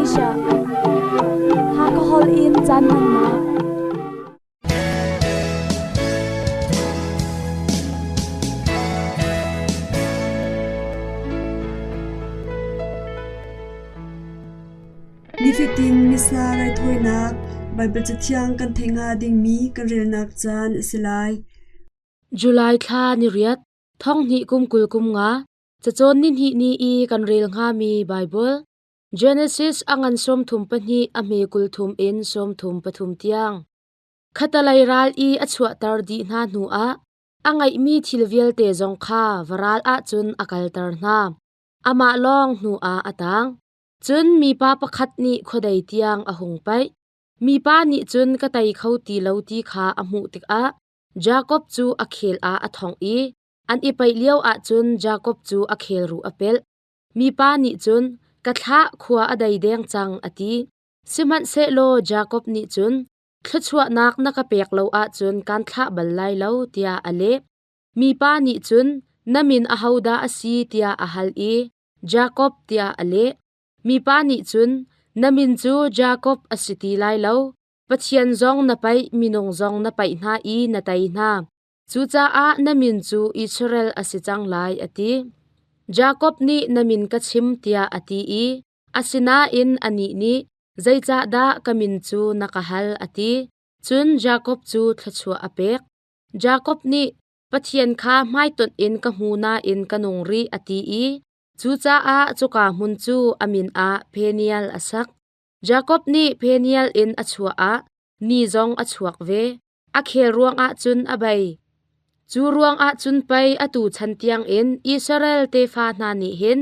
Asia. Hakahol in caan hmannak. Nifatin Missa raithawinak Baibal Cathiang kan theih hnga dingmi kan relnak caan a si lai. July thla ni riat, thong hnih kum 20 kum nga, cacawn ni hnih ni i kan rel hngami Baibal Genesis a ngan 32 a hme 30 in 33 tiang. Khatalei ral i a chuahter dih hna hnu ah a ngeihmi thil vialte zong kha varal ahcun a kalter hna. Amah lawng hnu ah a tang. Cun mipa pakhat nih khuadei tiang a hung paih. Mipa nih cun ka tei kho ti lo ti kha a hmuh tikah Jakob cu a khel ah a thongh i an i paih lio ahcun Jakob cu a khelruh a pelh. Mipa nih cun, Ka thlah, khua a dei deng cang, a ti. Sihmanhsehlaw Jakob nih cun, Thluachuahnak na ka pek lo ahcun kaan thlah bal lai lo, tiah a leh. Mipa nih cun, Na min ahodah a si, tiah a hal i Jakob tiah a leh. Mipa nih cun, Na min cu Jakob a si ti lai lo. Pathian zong na paih, minung zong na paih hna i na tei hna. Cucaah na min cu Israel a si cang lai, a ti. Jakob nih na min ka chim tiah a ti i asinain anih nih, Zeicahdah ka min cu na ka hal, a ti. Cun Jakob cu thluachuah a pek. Jakob nih, Pathian kha hmaitonh in ka hmu nain ka nung rih, a ti i cucaah cuka hmun cu a min ah Peniel a sak. Jakob nih Peniel in a chuah ah ni zong a chuak ve. A khel ruangah cun a bei. Cu ruangah cun pei atu chan tiangin Israel tefa hna nih hin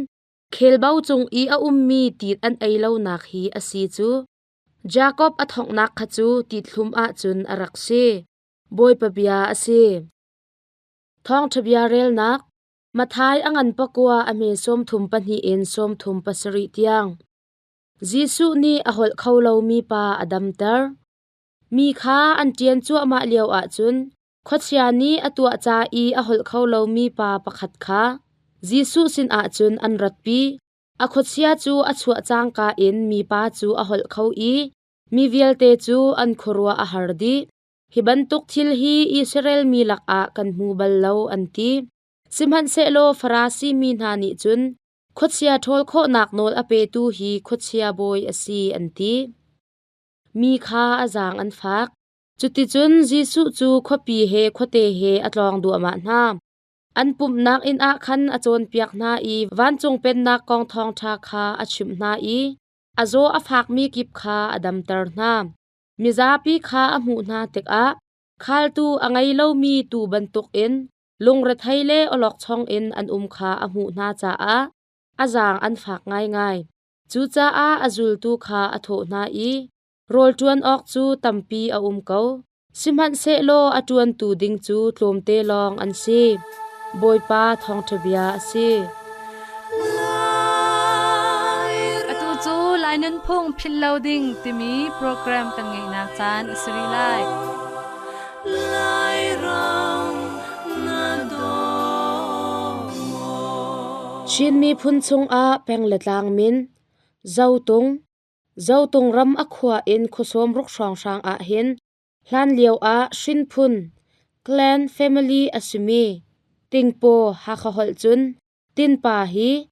khelbo cung i a ummi tit an ei lonak hi a si cu. Jakob a thonghnak kha cu tithlum ah cun a rak si. Bawipa bia a si. Thawngṭha bia relnak Matthai a ngan pakua a hme 32 in 37 tiang. Jesuh nih a holh kho lomi pa a damter. Mi kha an ṭian cuahmah lio ahcun khuachia nih a tuah ca i a holh kho lomi pa pakhat kha Jesuh sinah cun an ratpi. A khuachia cu a chuah cangka in mipa cu a holh kho i mi vialte cu an khuaruah a har dih. Hi bantuk thil hi Israel mi lakah kan hmu bal lo, an ti. Sihmanhsehlaw Farasi mi hna nih cun khuachia ṭhawl khawhnak nawl a petu hi khuachia bawi a si, an ti. Mi kha a zaang an fak. Cuticun Jesuh cu khuapi he khuate he a tlawng duahmah hna. An pumhnak inn ah khan a cawnpiak hna i vancung pennak kong thawngṭha kha a chimh hna i a zaw a fakmi kip kha a damter hna. Mizapi kha a hmuh hna tikah khaltu a ngei lomi tuu bantukin lungrethei le awlokchong in an um kha a hmuh hna caah a zaang an fak ngaingai. Cucaah a zultu kha a thawh hna i, Rawl ṭuan awk cu tampi a um ko, sihmanhsehlaw a ṭuantu ding cu tlawmte lawng an si. Bawipa thawngṭha bia a si. Atu cu Lai Nunphung Philh Lo Ding timi program kan ngeihnak caan a si rih lai. Chin miphun chungah peng le tlang min Zotung Zotung ram a khua in khuasawm ruk hrawnghrang ahhin hlanlio ah hrinphun clan family a simi Tingpaw Hakha holh cun Tinpa hi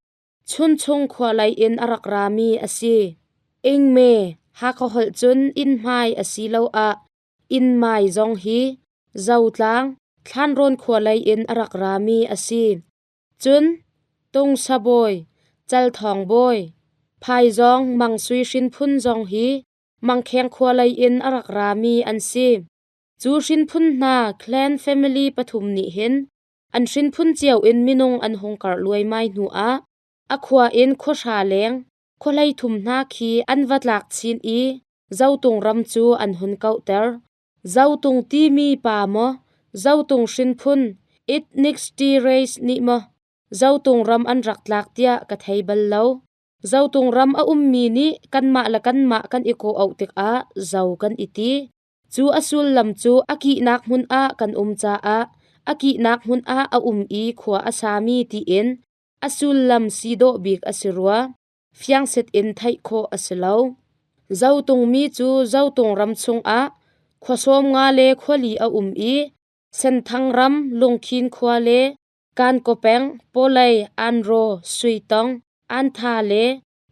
Chunchung khua lei in a rak rami a si. Ingme Hakha holh cun innhmai asiloah innmai zong hi Zotlang, Thlanrawn khua lei in a rak rami a si. Cun Tungsa bawi, Calthawng bawi, Phaizawng Mang Sui hrinphun zong hi Mangkheng khua lei in a rak rami an si. Cu hrinphun hna clan family pathum nih hin an hrinphun cio in minung an hung karh luaimai hnu ah a khua in khuahra leng khua hleithum hna khi an va tlak chin i Zotung ram cu an hun kauhter. Zotung timi pa maw, Zotung hrinphun ethnic race nih maw Zotung ram an rak tlak tiah ka thei bal lo. Zotung ram a ummi nih kanmah le kanmah kan i kawh-auh tikah zo kan i ti. Cu a sullam cu a kihnak hmun ah kan um caah a kihnak hmun ah a um i khua a sami tiin a sullam si dawh bik a si rua. fiangset in theih khawh a si lo. Zotung mi cu Zotung ram chungah khua 50 le khuali a um i Senthang ram Lungkhin khua le Kankaw peng Pawlei, Anraw, Suitong, Antha le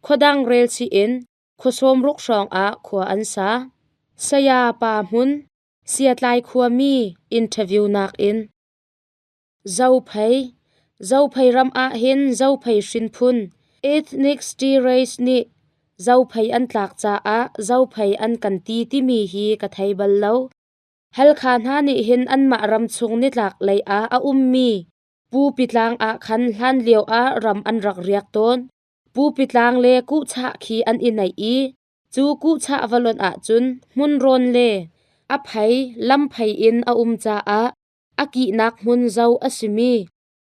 khuadang relchih in khua 60 hrawng ah khua an sa. Saya Pa Hmun, Siatlai khuami interview nakin. Zophei Zophei ram ahhin Zophei hrinphun ethnic race nih Zophei an tlak caah Zophei an kan ti timi hi ka thei bal lo. Halkha hna nih hin anmah ram chung nitlak lei ah a ummi Pupi tlang ah khan hlan lio ah ram an rak riak tawn. Pupi tlang le kuhchah khi an i naih i cu kuhchah va lonh ahcun hmunrawn le a phei lamphei in a um caah a kihnak hmun zo a simi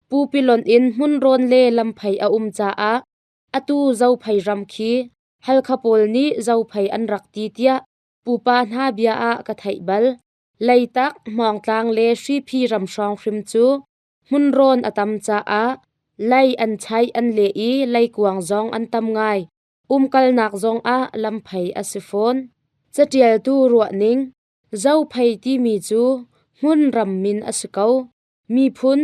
Pupi lonh in hmunrawn le lamphei a um caah atu Zophei ram khi Halkha pawl nih Zophei an rak ti tiah pupa hna bia ah ka theih bal. Leitak, Hmawngtlang le Hriphi ram hrawng hrim cu hmunrawn a tam caah lei an chaih an leh i leikuang zong an tam ngai. Umkalnak zongah lamphei a si fawn. Catialtu ruahning Zophei timi cu hmunram min a si ko. Miphun,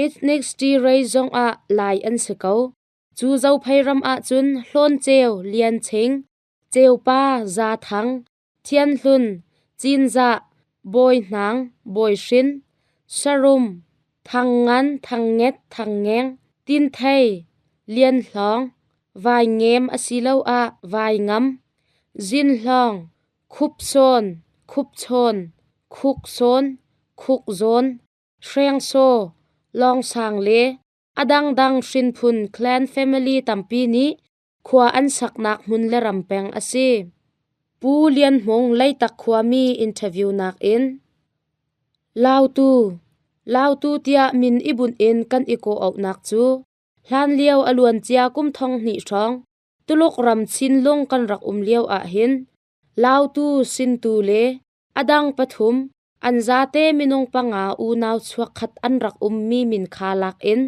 ethnic race zongah Lai an si ko. Cu Zophei ram ahcun Hlawnceu, Lianching, Ceupa, Zathang, Thianhlun, Cinzah, Bawihnang, Bawihrin, Sarum, Thangngan, Thangnget, Thangngeng, Tinthei, Lianhlawng, Vaingem asiloah Vaingam, Zinhlawng, Khupsawn, Khupchawn, Khuksawn, Khukzawn, Hrengsaw, Lawngsang le a dangdang hrinphun clan family tampi nih khua an saknak hmun le ram peng a si. Pu Lian Hmung Leitak khuami interview nakin Lautu Lautu tiah min i bunh in kan i kawhauhnak cu hlanlio a luancia kum thong hnih hrawng Tuluk ram Chinlung kan rak um lio ahhin Lautu, Sintu le a dang pathum an zate minung panga unau chuakkhat an rak ummi min kha lak in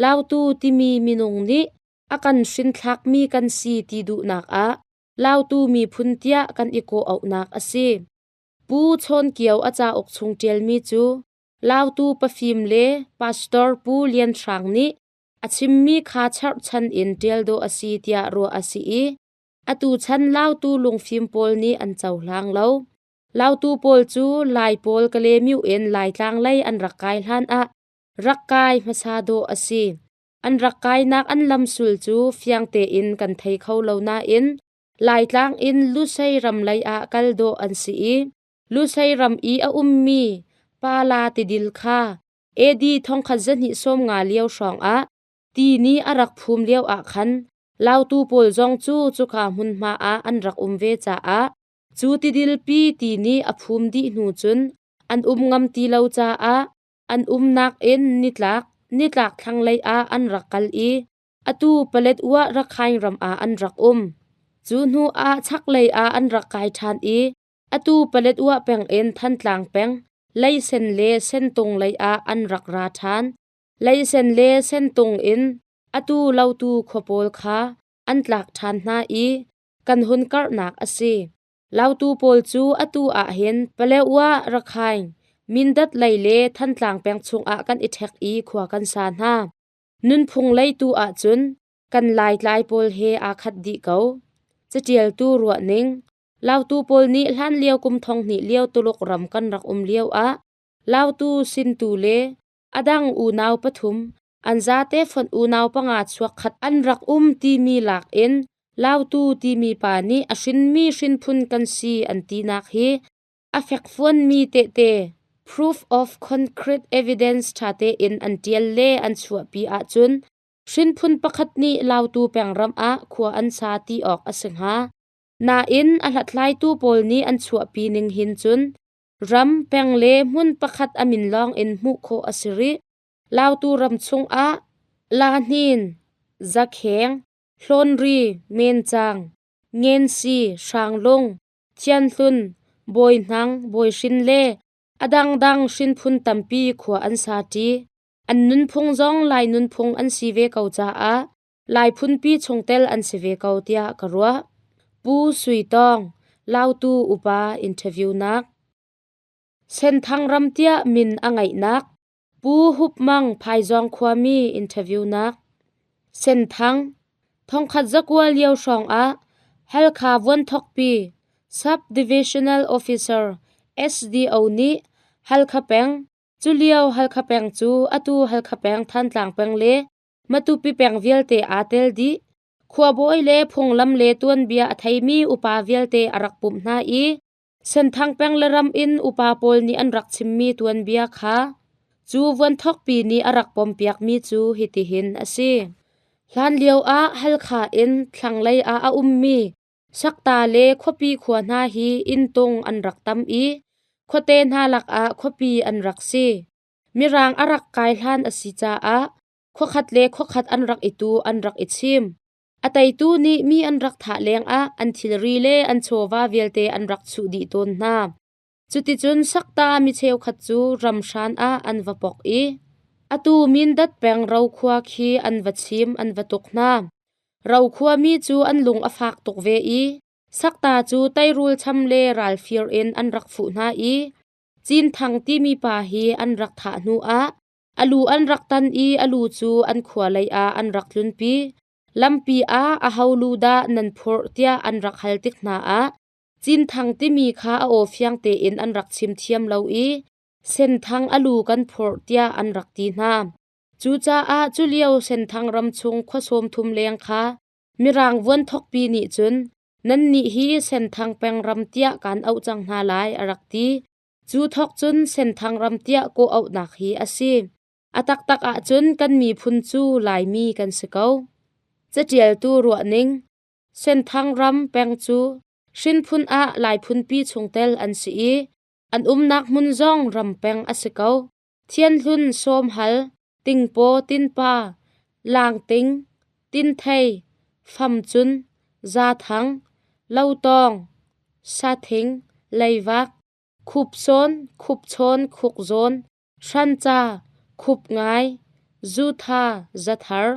Lautu timi minung nih a kan hrinthlakmi kan si ti duhnak ah Lautu miphun tiah kan i kawhauhnak a si. Pu Chawn Kio a cauk chung ṭialmi cu Lautu pafim le Pastor Pu Lian Hrang nih a chimmi kha cherhchan in ṭial dawh a si tiah ruah a si i atu chan Lautu lungfim pawl nih an cohlang lo. Lautu pawl cu Lai pawl Kalaymyo in Laitlang lei an rak kai hlan ah rak kai hmasa dawh a si. An rak kainak an lamsul cu fiang tein kan thei kho lo nain Laitlang in Lusei ram lei ah kal dawh an si i Lusei ram i a ummi Pala tidil kha AD 1250 lio hrawngah ti nih a rak phum lio ah khan Lautu pawl zong cu cuka hmunhma ah an rak um ve caah cu tidilpi ti nih a phum dih hnu cun an um ngam ti lo caah an umnak in nitlak nitlak thlanglei ah an rak kal i atu Paletwa Rakhine ram ah an rak um. Cu hnu ah chaklei ah an rak kai ṭhan i atu Paletwa peng in Thantlang peng Leisen le Sentung lei ah an rak ra ṭhan. Leisen le Sentung in atu Lautu khua pawl kha an tlak ṭhan hna i kan hun karhnak a si. Lautu pawl cu atu ahhin Paletwa Rakhine, Mindat lei le Thantlang peng chungah kan i ṭhek i khua kan sa hna. Nunphung lei tu ahcun kan Laitlai pawl he aa khat dih ko. Caṭialtu ruahning Lautu pawl nih hlanlio kum thonghnih lio Tuluk ram kan rak um lio ah Lautu, Sintu le a dang unau pathum an zate fonh unau panga chuakkhat an rak um timi lak in Lautu timi pa nih a hrinmi hrinphun kan si an tinak hi a fekfuanmi tehte proof of concrete evidence ṭha tein an ṭial le an chuahpi ahcun hrinphun pakhat nih Lautu pengram ah khua an sa ti awk a si hnga. Nain a hlathlaitu pawl nih an chuahpi ning hin cun ram, peng le hmun pakhat a min lawng in hmuh khawh a si rih. Lautu ram chungah Lahnin, Zakheng, Hlawnri, Mencang, Ngensi, Hranglung, Thianhlun, Bawihnang, Bawihrin le a dangdang hrinphun tampi khua an sa ṭi. An nunphung zong Lai nunphung an si ve ko caah. Lai phunpi chungtel an si ve ko tiah ka ruah. Pu Sui Tawng, Lautu upa interview nak. Senthang ram tiah min a ngeihnak Pu Hup Mang Phaizawng khuami interview nak. Senthang, thongkhat zakua lio hrawng ah Halkha Vuanthokpi Sub-Divisional Officer SDO nih Halkha peng, culio Halkha peng cu atu Halkha peng Thantlang peng le Matupi peng vialte aa tel dih. Khuabawi le phunglam le tuanbia a theimi upa vialte a rak pumh hna i Senthang peng le ram in upa pawl nih an rak chimmi tuanbia kha cu vuanthokpi nih a rak pompiakmi cu hitihin a si. Hlanlio ah Halkha in thlanglei ah a ummi Sakta le khuapi khua hna hi inntung an rak tam i khuate hna lakah khuapi an rak si. Mirang a rak kai hlan a si caah khuakhat le khuakhat an rak i tu an rak i chim. A teitu nih mi an rak thah lengah an thilri le an chawva vialte an rak chuh dih tawn hna. Cuticun Sakta mi cheukhat cu ramhran ah an va pok i atu Mindat peng Rokhua khi an va chim an va tuk hna. Rokhua mi cu an lung a fak tuk ve i Sakta cu teirul cham le ralfir in an rak fuh hna i Cinthang timi pa hi an rak thah hnu ah a lu an rak tan i a lu cu an khua lei ah an rak tlunpi. Lampi ah aho lu dah nan phurh tiah an rak hal tik hna ah Cinthang timi kha a aw fiang tein an rak chim thiam lo i Senthang a lu kan phurh tiah an rak ti hna. Cucaah culio Senthang ram chung khua sawmthum leng kha Mirang vuanthokpi nih cun nannih hi Senthang peng ram tiah kaan auh cang hna lai a rak ti. Cu thawk cun Senthang ram tiah kawh auhnak hi a si. A taktak ahcun kan miphun cu Laimi kan si ko. Caṭialtu ruahning Senthang ram peng cu hrinphun ah Lai phunpi chungtel an si i an umnak hmun zong ram peng a si ko. Thianhlun Sawmhal, Tingpaw Tinpa, Langting, Tinthei, Famcun, Zathang, Lotawng, Sathing, Leivak, Khupsawn, Khupchawn, Khukzawn, Hranca, Khupngai, Zutha, Zathar,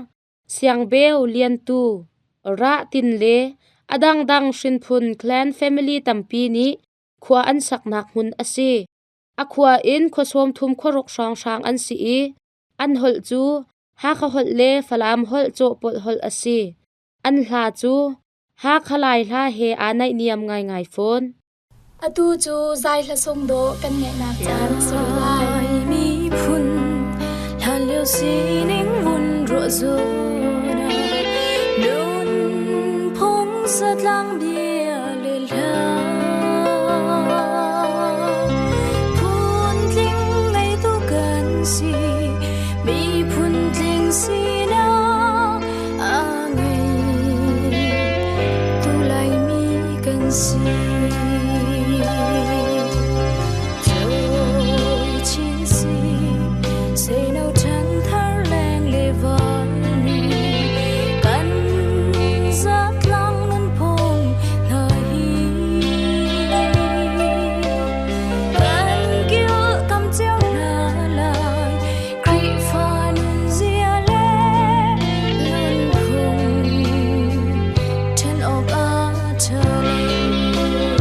Siangbeu, Liantu, Rah Tin le a dangdang hrinphun clan family tampi nih khua an saknak hmun a si. A khua in khua sawmthum khuaruk hrawnghrang an si i an holh cu Hakha holh le Falam holh cawhpawlh holh a si. An hla cu Hakha Lai hla he aa naihniam ngaingai fawn. Atu cu zai hla sung dawh kan ngeihnak caan a si lai. Miphun hlanlio sining vun ruah zun nun phung satlang bia le hla phun tling ngeitu kan si miphun tling sinak a ngei tu Laimi kan si. Cawi chin si seino ṭhangthar leng le val nih kan zatlang nunphung hna hi kan kilhkam cio hna lai Khrihfa nunzia le nunphung ṭhen awk a ṭha lo.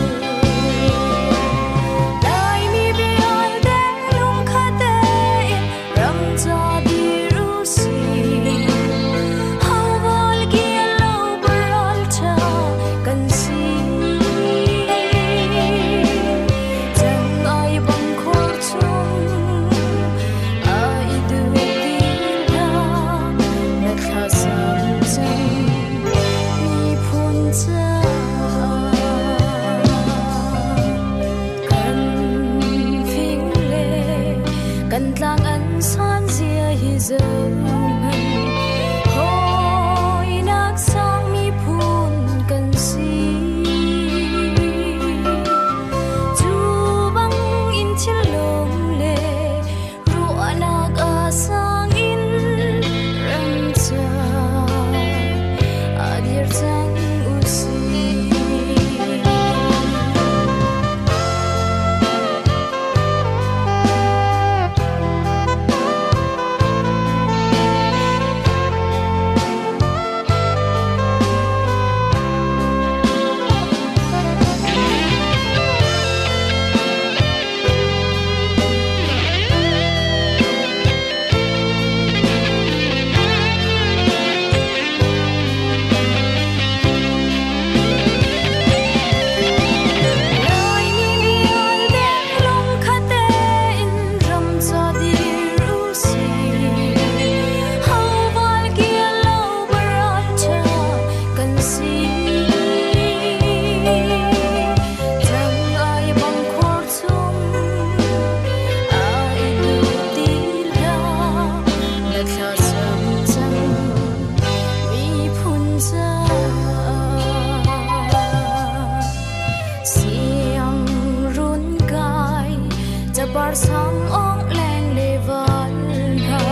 Sang ong leng le val hna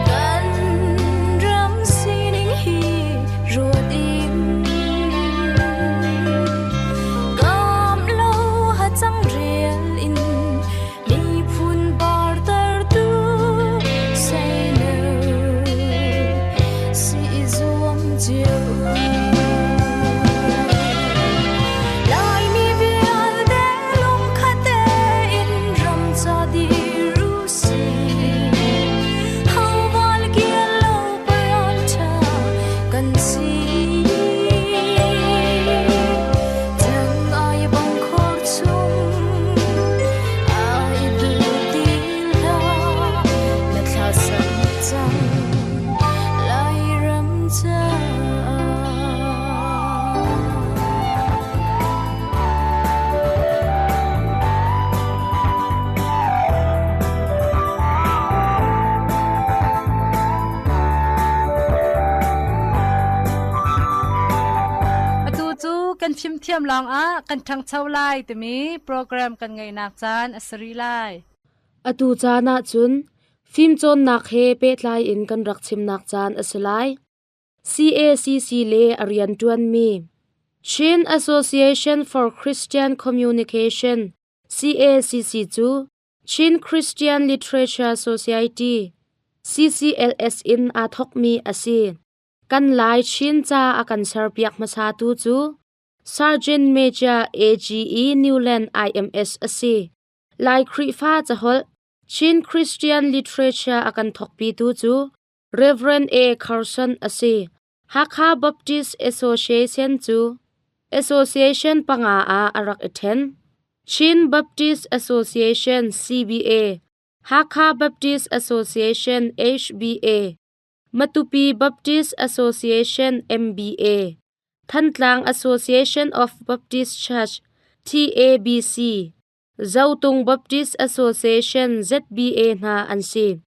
kan ram sining hi ruat in kam lo ha cang rial in miphun parter tu seino si zuam cio. Laimi vialte lungkhat tein ram ca dir usih. Hoval kial lo paral ṭha kan si. Tang ai bang khor chung ai duh ti hlah na thla sam cang Lairam caah. Atu cu kan fimthiam lawngah kan ṭhangcho lai timi program kan ngeihnak caan a si rih lai. Atu caan ahcun fimcawnnak he pehtlai in kan rak chimnak caan a si lai. CACC le a rianṭuanmi Chin Association for Christian Communication CACC cu Chin Christian Literature Society CCLS in aa thawkmi a si. Kan Lai Chin ca a kan serpiak hmasatu cu Sergeant Major AGE Newland IMS a si. Lai Khrihfa caholh Chin Christian Literature a kan thawkpitu cu Rev. A. Carson a si. Hakha Baptist Association cu association panga ah a rak i ṭhen. Chin Baptist Association CBA, Hakha Baptist Association HBA, Matupi Baptist Association MBA, Thantlang Association of Baptist Church TABC, Zotung Baptist Association ZBA hna an si.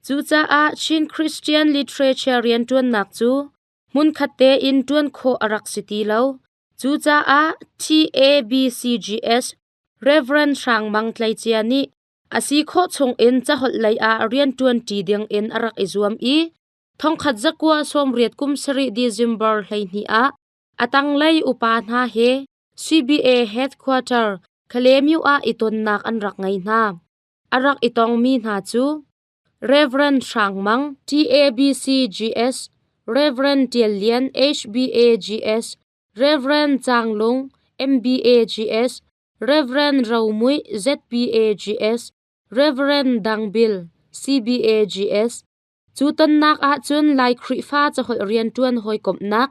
Cucaah Chin Christian literature rianṭuannak cu hmunkhat tein ṭuan khawh a rak si ti lo. Cucaah TABCGS Rev. Hrang Mang Tleicia nih a si khawh chungin caholh lei ah rianṭuanṭi dingin a rak i zuam i thongkhat zakua sawmriat kum sarih December 12 ah a tanglei upa hna he CBA headquarter Khalemyu ah i tonnak an rak ngei hna. A rak i tongmi hna cu Rev. Hrang Mang TABCGS, Rev. Tial Lian HBAGS, Rev. Cang Lung MBAGS, Rev. Ro Mui ZBAGS, Rev. Dang Bil CBAGS. Cu tonnak ahcun Lai Khrihfa caholh rianṭuan hawikomhnak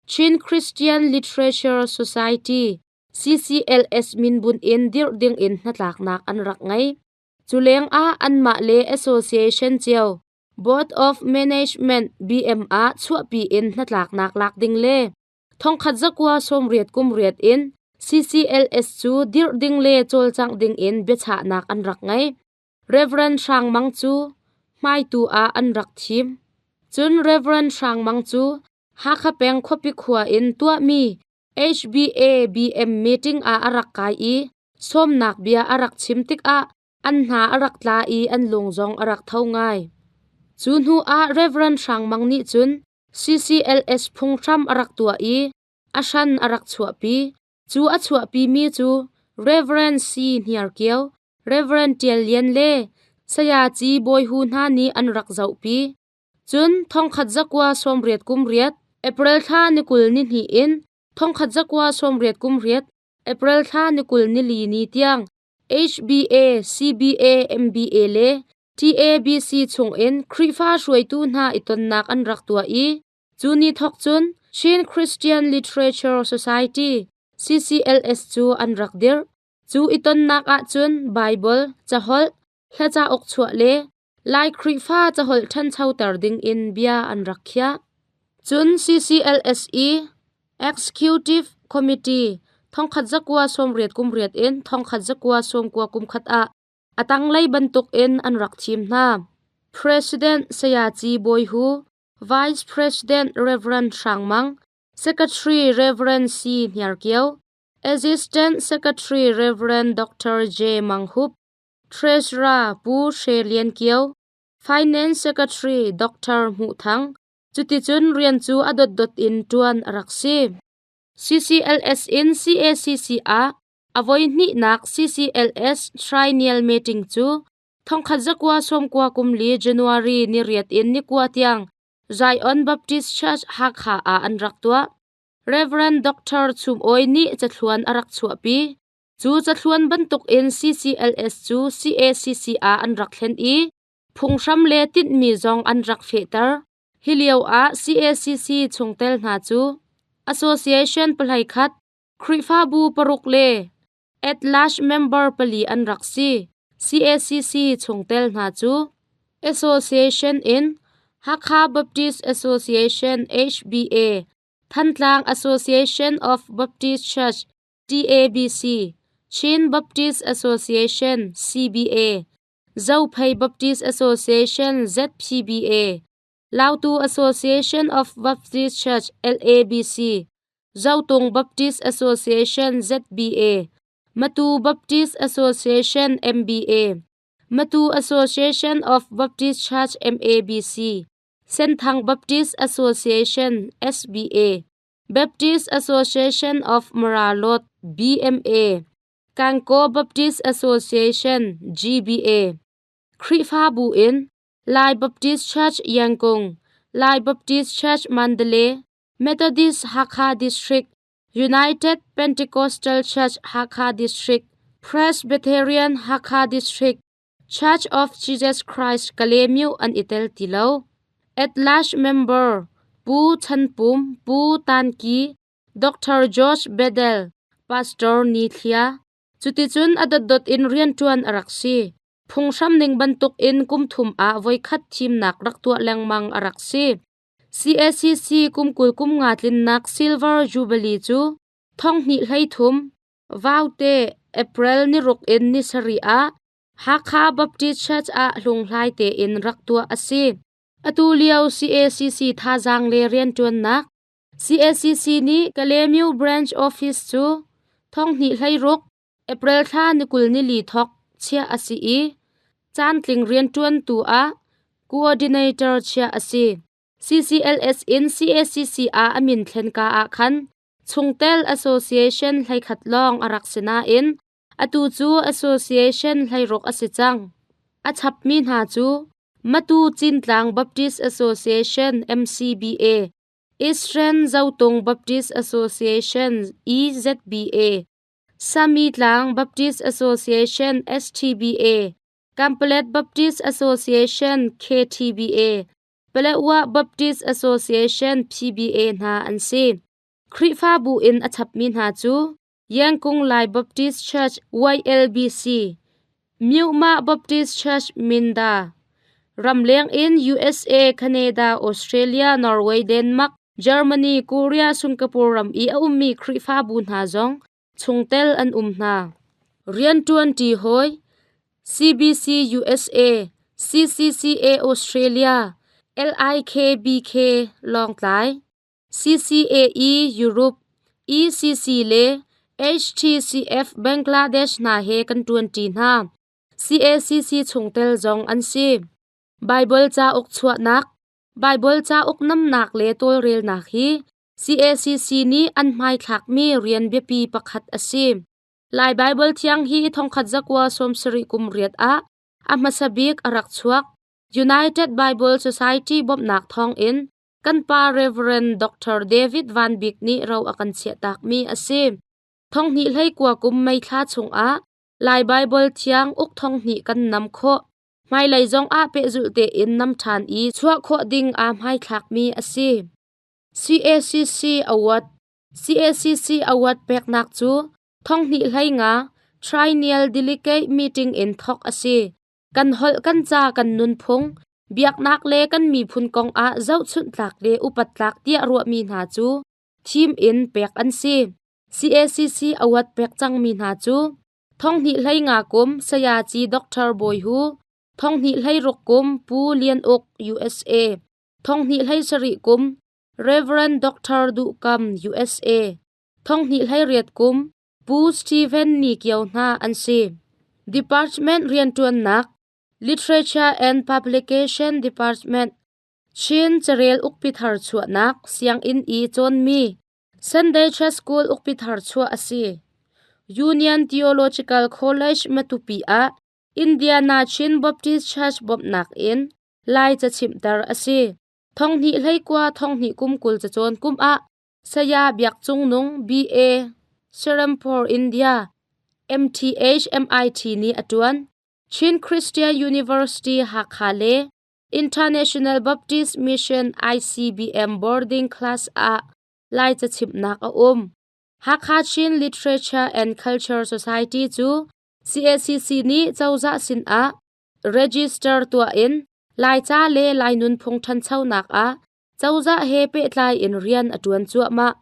Chin Christian Literature Society CCLS minbunh in dirh dingin hnatlaknak an rak ngei. Cu lengah anmah le association cio Board of Management BM ah chuahpi in hnatlaknak lak ding le thongkhat zakua sawmriat kum riat in CCLS cu dirh ding le cawlcangh ding in biachahnak an rak ngei. Reverend Hrang Mang cu hmaitu ah an rak thim. Cun Reverend Hrang Mang cu Hakha peng khuapi khua in tuahmi HBA-BM meeting ah a rak kai i sawmnak bia a rak chim tikah an hna a rak tla i an lung zong a rak tho ngai. Cu hnu ah Rev. Hrang Mang nih cun CCLS phunghram a rak tuah i a hran a rak chuahpi. Cu a chuahpimi cu Rev. C. Hniar Kio, Rev. Ṭial Lian le Sayaci Bawi Hu hna nih an rak zohpi. Cun thongkhat zakua sawmriat kum riat, April thla ni 20 ni hnih in thongkhat zakua sawmriat kum riat, April thla ni 20 ni li ni tiang HBA, CBA, MBA le TABC chungin Khrihfa hruaitu hna i tonnak an rak tuah i cu ni thawk cun Chin Christian Literature Society CCLS cu an rak dirh. Cu i tonnak ahcun Baibal, caholh, hla cauk chuah le Lai Khrihfa caholh ṭhanchoter dingin bia an rak khiah. Cun CCLSE Executive Committee thongkhat zakua sawmriat kum riat in thongkhat zakua sawmkua kum khat ah a tanglei bantukin an rak thim hna. President Sayaci Bawi Hu, Vice President Rev. Hrang Mang, Secretary Rev. C. Hniar Kio, Assistant Secretary Rev. Dr. J. Mang Hup, Treasurer Pu Hre Lian Kio, Finance Secretary Dr. Hmuh Thang, cuticun rian cu a dotdot in ṭuan a rak si. CCLS in CACC ah a voihnihnak CCLS Triennial Meeting cu 1990 kum li January ni riat in ni kua tiang Zion Baptist Church Hakha ah an rak tuah. Rev. Dr. Chum Awi nih cathluan a rak chuahpi. Cu cathluan bantukin CCLS cu CACC ah an rak thlen i phunghram le tinhmi zong an rak fehter. Hi lio ah CACC chungtel hna cu Association pahlei khat, Khrihfabu paruk le at large member pali an rak si. CACC chungtel hna cu Association in Hakha Baptist Association HBA, Thantlang Association of Baptist Church TABC, Chin Baptist Association CBA, Zophei Baptist Association ZPBA, Lautu Association of Baptist Church LABC, Zotung Baptist Association ZBA, Matu Baptist Association MBA, Matu Association of Baptist Church MABC, Senthang Baptist Association SBA, Baptist Association of Maralot BMA, Kankaw Baptist Association GBA, Khrihfabu in Lai Baptist Church Yangkung, Lai Baptist Church Mandalay, Methodist Hakha District, United Pentecostal Church Hakha District, Presbyterian Hakha District, Church of Jesus Christ Kalaymyo an i tel ti lo. At large member Pu Chan Pum, Pu Tan Ki, Dr. George Bedell, Pastor Ni Thlia. Cuticun a dotdot in rianṭuan a rak si. Phunghram ning bantuk in kum thum ah voikhat thimnak rak tuah lengmang a rak si. CACC kum kul kum nga tlinnak Silver Jubilee cu thong hnih hlei thum Vaute April ni ruk in ni sarih ah Hakha Baptist Church ah hlunghlai tein rak tuah a si. Atu lio CACC thazaang le rianṭuannak CACC nih Kalaymyo Branch Office cu thong hnih hlei ruk April thla ni kul ni li thawk chiah a si i caantling rianṭuantu ah coordinator chiah a si. CCLS in CACC ah a min thlen ka ah khan chungtel association hleikhat lawng a rak si nain atu cu association hleiruk a si cang. A chapmi hna cu Matu Cintlang Baptist Association MCBA, Eastern Zotung Baptist Association EZBA, Sami Tlang Baptist Association STBA, Kampalet Baptist Association KTBA, Paletwa Baptist Association PBA hna an si. Khrihfabu in a chapmi hna cu Yangkung Lai Baptist Church YLBC, Myuma Baptist Church Minda, ramleng in USA, Canada, Australia, Norway, Denmark, Germany, Korea, Singapore ram i a ummi Khrihfabu hna zong chungtel an um hna. Rianṭuanṭi hawi CBC USA, CCCA Australia, LIKBK Lawngtlai, CCAE Europe, ECC le HTCF Bangladesh hna he kan ṭuanṭi hna. CACC chungtel zong an si. Baibal cauk chuahnak, Baibal cauk namnak le tawlrelnak hi CACC nih an hmaithlakmi rian biapi pakhat a si. Lai Baibal Thiang hi thongkhat zakua sawmsarih kum riat ah a hmasa bik a rak chuak. United Bible Society bawmhnak thawngin kan pa Reverend Dr. David Van Bik nih ro a kan chiahtakmi a si. Thonghnih hlei kua kum May thla chungah Lai Baibal Thiang uk thonghnih kan nam khawh. Hmailei zong ah pehzulh tein nam ṭhan i chuah khawh ding aa hmaithlakmi a si. CACC Award CACC Award peknak cu thonghnih hlei nga Triennial Delegate Meeting in thawk a si. Kan holh kan ca kan nunphung, biaknak le kan miphun kong ah zohchunh tlak le upat tlak tiah ruahmi hna cu thim in pek an si. CACC award pek cangmi hna cu thonghnih hlei nga kum Sayaci Dr. Bawi Hu, thonghnih hlei ruk kum Pu Lian Uk USA, Thonghnih hlei sarih kum Rev. Dr. Duh Kam USA Thonghnih hlei riat kum Pu Stephen Ni Kio hna an si. Department rianṭuannak Literature and Publication Department Chin carel ukpi thar chuahnak sianginn i cawnmi Sunday Church School ukpi thar chuah a si. Union Theological College Matupi ah Indiana Chin Baptist Church bawmhnak in Lai ca chimhter a si. Thonghnih hleikua thonghnih kum 20 cacawn kum ah Saya Biak Cung Nung BA Serampore India MTH MIT nih a ṭuan. Chin Christian University Hakha le International Baptist Mission ICBM boarding class ah Lai ca chimhnak a um. Hakha Chin Literature and Culture Society cu CACC nih cozah sinah register tuah in Laica le Lai nunphung ṭhanchonak ah cozah he pehtlai in rian a ṭuan cuahmah.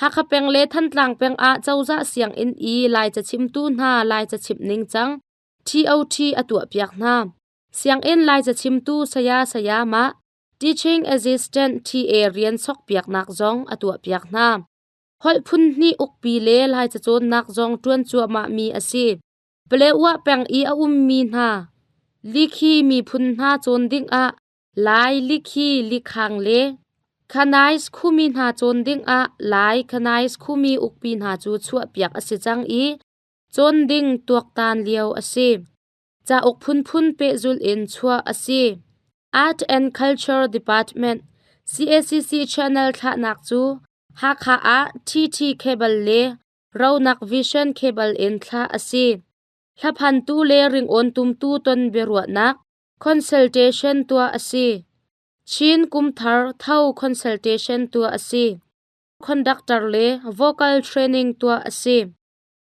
Hakha peng le Thantlang peng ah cozah sianginn i Laica chimtu hna Laica chimh ningcang TOT a tuahpiak hna. Sianginn Laica chimtu saya sayamah Teaching Assistant TA rian sokpiaknak zong a tuahpiak hna. Holh phun hnih ukpi le Laica cawnnak zong ṭuan cuahmahmi a si. Paleuah peng i a ummi hna Likhi miphun hna cawn dingah Lai Likhi Likhang le Khanais khumi hna cawn dingah Lai Khanais khumi ukpi hna cu chuahpiak a si cang i cawn ding tuaktan lio a si. Cauk phunphun pehzulh in chuah a si. Art and Culture Department CACC channel thlahnak cu Hakha ah TT Cable le Ronak Vision Cable in thlah a si. Hlaphantu le ringawn tumtu ton biaruahnak consultation tuah a si. Chin Kumthar Tho consultation tuah a si. Conductor le vocal training tuah a si.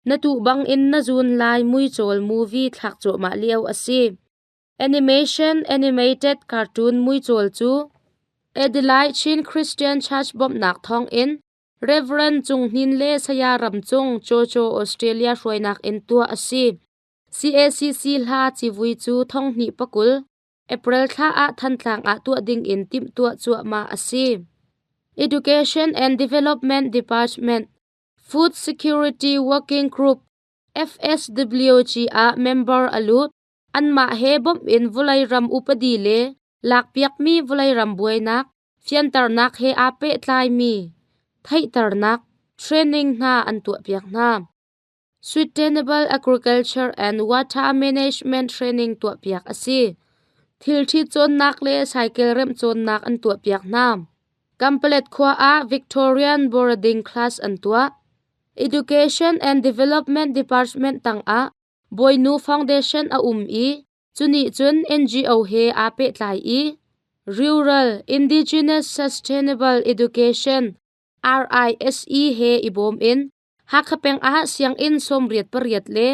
Na tuh bang in na zun lai muicawl movie thlak cuahmah lio a si. Animation animated cartoon muicawl cu Adelaide Chin Christian Church bawmhnak thawngin Reverend Cung Hnin le Saya Ram Cung Jojo Australia hruainak in tuah a si. CACC hla civui cu thonghnih pakul April thla ah Thantlang ah tuah ding in timhtuah cuahmah a si. Education and Development Department Food Security Working Group FSWG ah member a lut. Anmah he bawmh in vawlei ram upadi le lakpiakmi vawlei ram buainak fianternak he aa pehtlaimi theihternak training hna an tuahpiak hna. Sustainable Agriculture and Water Management Training tuahpiak a si. Thilṭhi cawnnak le cycle remh cawnnak an tuahpiak hna. Kampalet khua ah Victorian Boarding Class an tuah. Education and Development Department tangah Bawinu Foundation a um i Cunih cun NGO he aa pehtlai i Rural Indigenous Sustainable Education RISE he i bawm in Hakha peng ah sianginn 88 le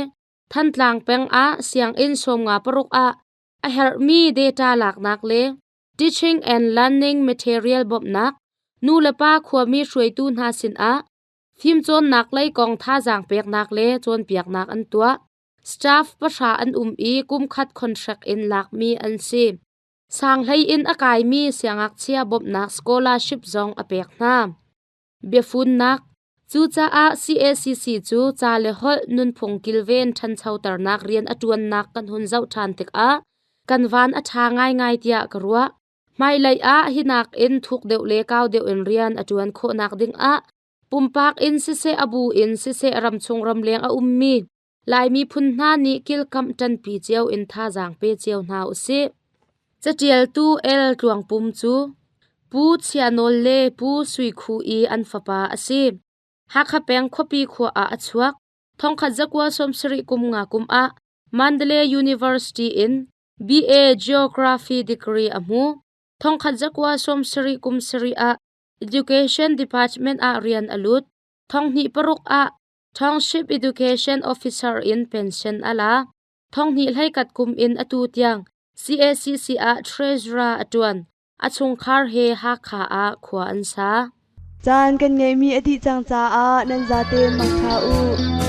Thantlang peng ah sianginn 56 ah a herhmi data laknak le teaching and learning material bawmhnak nulepa khuami hruaitu hna sinah fimcawnnak lei kong thazaang peknak le cawnpiaknak an tuah. Staff pahra an um i kumkhat contract in lakmi an si. Sanghlei in a kaimi siangngakchia bawmhnak scholarship zong a pek hna. Biafunnak Cucaah CACC cu ca le holh nunphung kilven ṭhanchoternak rian a ṭuannak kan hun zoh ṭhan tikah kan van a ṭha ngaingai tiah ka ruah. Hmailei ah hi nakin thuk deuh le kau deuh in rian a ṭuan khawhnak dingah Pumpak in siseh a bu in siseh ramchung ramleng a ummi Lai miphun hna nih kilkamh ṭanpi cio in thazaang pe cio hna usih. Caṭialtu El Tluang Pum cu Pu Chia Nawl le Pu Sui Khu i an fapa a si. Hakha peng khuapi khua ah a chuak. Thongkhat zakua sawmsarih kum nga kum ah Mandalay University in BA Geography degree a hmu. Thongkhat zakua sawmsarih kum sarih ah Education Department ah rian a lut. Thonghnih paruk ah Township Education Officer in pension a la. Thonghnih hleikat kum in atu tiang CACC ah Treasurer a ṭuan. A chungkhar he Hakha ah khua an sa. Caan kan ngeihmi a dih cang caah nan zate mangṭha u.